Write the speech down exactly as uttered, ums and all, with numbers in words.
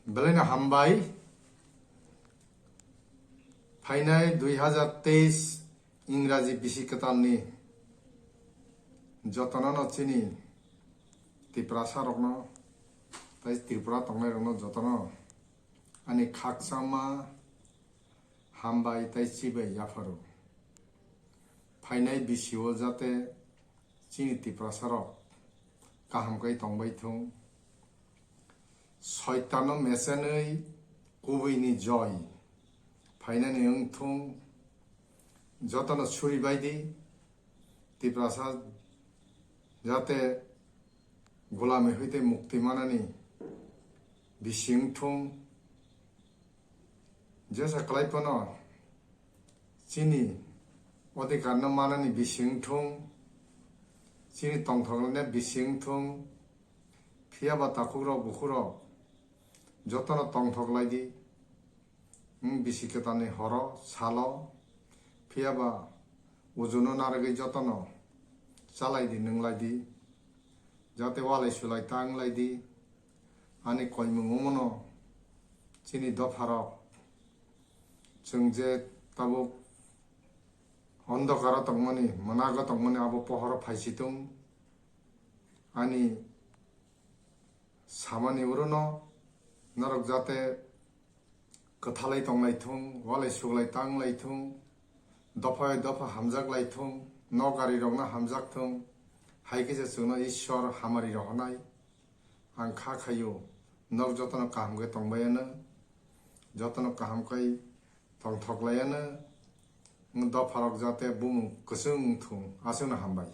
Belai no hambai. Phainai dui hazar teis Ingraji bisi kwtalni jotono no chini Tiprasa rokno tai Tripura tongnai rokno jotono ani khakchangma hambai tai chibai yapharo. Phainai bisio jate chini Tiprasa rok kaham kai tongbai thung. Soitano mesenwi kubuini joy phainani wng thung. Jotono suri bai di, Tiprasa jate gulami hoite mukti manani bising thung. Jesa kwlai phano chini odhikar no manani bising thung, chini tongthok laina bising thung, phiya ba takhuk rok bukhuk rok jotono tongthok lai di, wng bisi kwtalni horo salo, phiya ba ujuno narwgwi jotono chalai di, nwnglai di, jate walai sulai ta wng lai di. Ani koimung omono chini dopharok chwng je tabuk ondokaro tongmani, mwnago tongmani abo pohoro phaisitung. Ani samani urono norok jate kwthalai tonglai thung, walai suglai tanglai thung, dopha bai dopha hamjak lai thung, nok ari rokno hamjak thung, hai khe se chwngno Ishwar hamari rohornai. Ang kha khaio, nok jotono kaham khe tongbai ano, jotono kaham kai tongthok lai ano, wng dopharok jate bumung kwchwng wng thung, aswkno hambai.